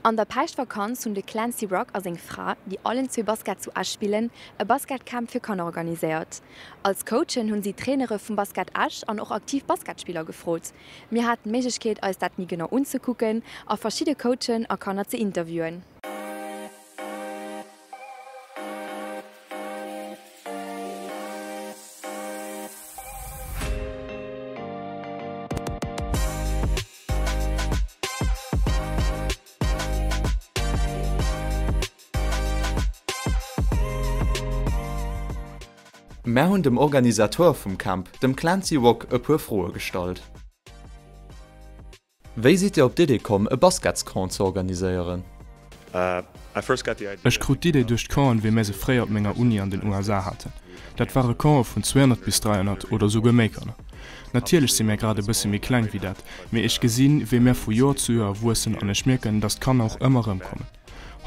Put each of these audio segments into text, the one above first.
An der Päischtvakanz hunn de Clancy Rock a seng Fra, déi allen zwee Basket zu Esch spillen, e Basketcamp fir Kanner organiséiert. Als Coachen hunn si Trainere vum Basket Esch an och aktiv Basketspiller gefrot. Mir haten d'Méiglechkeet eis dat méi genau unzekucken a verschidde Coachen a Kanner ze interviewen. Mär hunn dem Organisateur vum Camp, dem Clancy Rock, e puer Froe gestallt. Wéi sidd Dir op d'Idee komm, e Basketscamp ze organiséieren? Ech krut d'Idee duerch d'Campen, wéi mär se fréier op menger Uni an den USA haten. Dat ware Campe vun 200 bis 300 oder souguer méi Kanner. Natierlech si mär grad e bësse méi kleng wéi dat, mee ech gesinn, wéi mär vu Joer zu Joer wuessen an ech mierken, dass d'Kanner och ëmmer erëm kommen.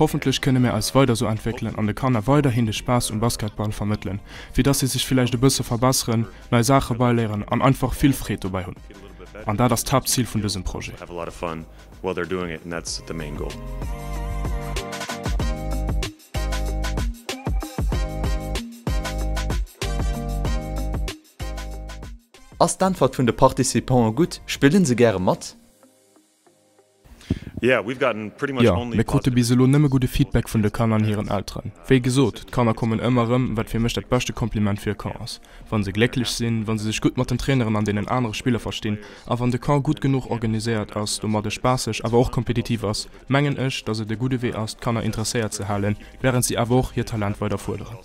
Hoffentlech kënne mär eis weider sou entwéckelen an de Kanner weiderhin de Spaass um Basketball vermëttelen, fir dass si sech villäicht e bësse verbesseren, nei Saache beiléieren an einfach vill Freed dobäi hunn. An dat ass d'Haaptzil vun dësem Projet. while they're doing it and that's the main goal. Ass d'Äntwert vun de Participante gutt? Spillen se gäre mat? Jo, mir krute bis elo nëmme gudde Feedback vun de Kanner an hiren Elteren. Wéi gesot, d'Kanner kommen ëmmer erëm, wat fir mech dat beschte Kompliment fir e Camp ass. Wa se glécklech sinn, wa se sech gutt mat den Traineren an deenen anere Spiller verstinn a wann de Camp gutt genuch organiséiert ass, domat e spaasseg awer och kompetitiv ass, mengen ech, datt et e gudde Wee ass, d'Kanner interesséiert ze halen, wärend si awer och hiert Talent weider fuerderen.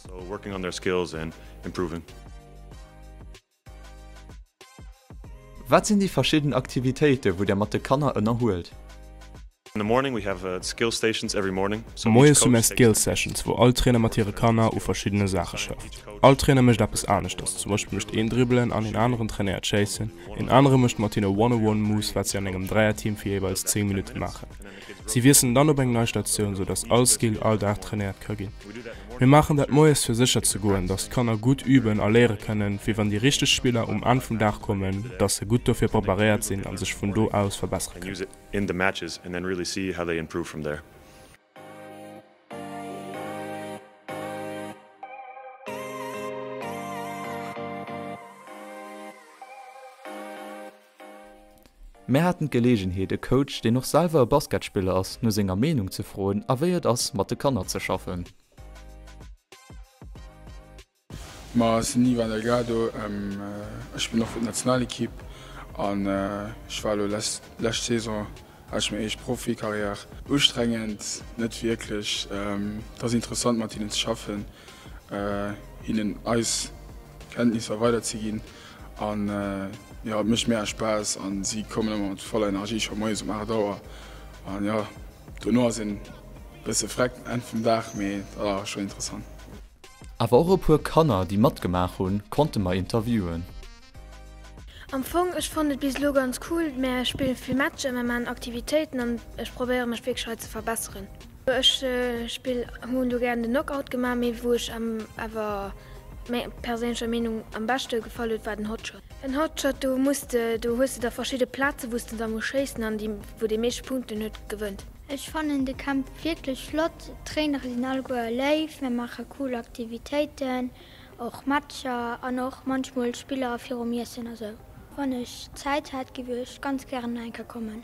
Wat sinn déi verschidden Aktivitéite wou der mat de Kanner ënnerhuelt? Moies hu mär Skill Sessions, wou all Trainer mat hire Kanner u verschiddene Saache schafft. All Trainer mécht eppes aneschters, zum Beispill mécht een Dribbelen an een aneren trainéiert Schéissen, een anere mécht mat hinne One-on-one-Moves, wat si an engem Dräierteam fir jeeweils 10 Minutte maachen. Si wiesselen dann op eng nei Statioun, sou dass all Skill all Dag trainéiert ka ginn. Mir maachen dat moies fir sécher ze goen, dass d'Kanner gutt üben a léiere kënnen, fir wann déi richteg Spiller um Enn vum Dag kommen, dass se gutt dofir preparéiert sinn a sech vun do aus verbessere kënnen. Mär haten d'Geleegenheet e Coach, deen och selwer e Basketspiller ass, no senger Meenung ze froen a wéi et ass mat de Kanner ze schaffen. Ma ech sinn Ivan Delgado, ech spillen och fir d'Nationalekipp an ech war elo lescht Saison hat ech meng éischt Profikarriär. Ustrengend net wierklech, et ass interessant mat hinnen ze schaffen, hinnen eis Kenntnisser weider ze ginn an jo et mécht mega Spaass an si kommen ëmmer mat voller Energie scho moies um 8 Auer an jo dono ass een bësse freck Enn vum Dag mee dat ass awer schonn interessant. Awer och e puer Kanner déi matgemaach hunn konnte mer interviewen. Am Fong, ech fannen et bis elo ganz cool, mär spillen vill Matcher, mär maan Aktivitéiten an ech probéieren mech wierklech hei ze verbesseren. Ech spill hunn do gären den Knockout gemaach, mee wou ech awer menger perséinlecher Meenung am beschte gefall huet war den Hotshot. En Hotshot do muss de do hues de da verschidde Plaze wou s de da muss schéissen an déi wou déi meescht Punkten huet gewënnt. Ech fannen de Camp wierklech flott, d'Trainere sinn alleguer léif, mir maache cool Aktivitéiten, och Matcher an och munchmol Spiller virum Iessen a sou. Wann ech Zäit hätt, giff ech ganz gären nach eng Kéier kommen.